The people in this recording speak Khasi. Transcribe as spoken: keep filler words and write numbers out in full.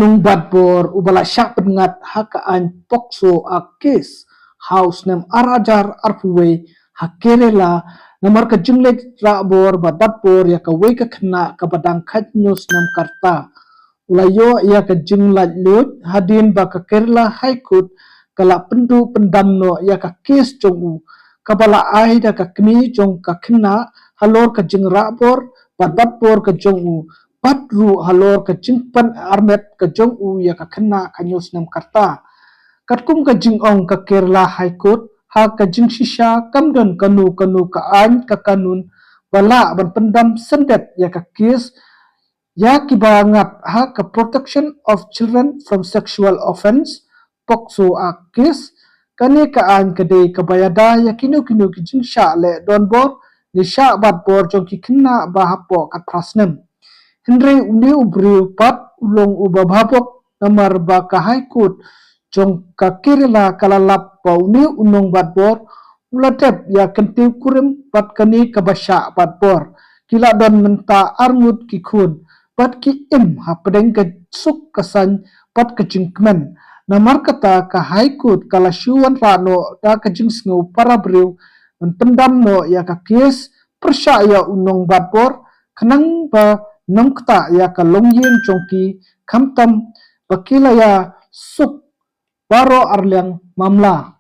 Nongbatbor uba la shah pynngat ha ka aiñ POCSO Act case ha u snem ar hajar arphew wei ha Kerala, namar ka jingleit rahbor bad batbor ïa kawei ka khynnah kaba dang khathynñiew snem ka rta. U la ïoh ïa ka jinglaitluid hadien ba ka Kerala High Court ka la pynduh pyndam noh ïa ka case jong u, kaba la ai da ka kmie jong ka khynnah halor ka jingrahbor bad batbor ka jong u, bad ruh halor ka jingpynim armet ka jong u ïa ka khynnah khathynñiew snem ka rta. Katkum ka jingong ka Kerala High Court, ha ka jingshisha kam don kano kano ka aiñ ka kanun ba lah ban pyndam syndet ïa ka case ïa kiba ngat ha ka Protection of Children from Sexual Offence, POCSO Act case. Kane ka aiñ ka dei kaba ïada ïa kino kino ki jingshah leh donbor ne shah batbor jong ki khynnah ba hapoh khatphra snem. Hynrei une u briew pat u long uba bhabok, namar ba ka High Court jong ka Kerala ka la lap ba une u nongbatbor u la dep ïa kyntiew kurim bad kane kaba shah batbor. Ki la don mynta arngut ki khun bad ki im hapdeng ka suk ka saiñ bad ka jingkmen. Namar kata ka High Court ka la shu wanrah noh da ka jingsngew para briew ban pyndam noh ïa ka case pyrshah ïa u nongbatbor, khnang ban ym ktah ïa ka longïing jong ki, khamtam ba ki la ïa suk baroh arliang mamla.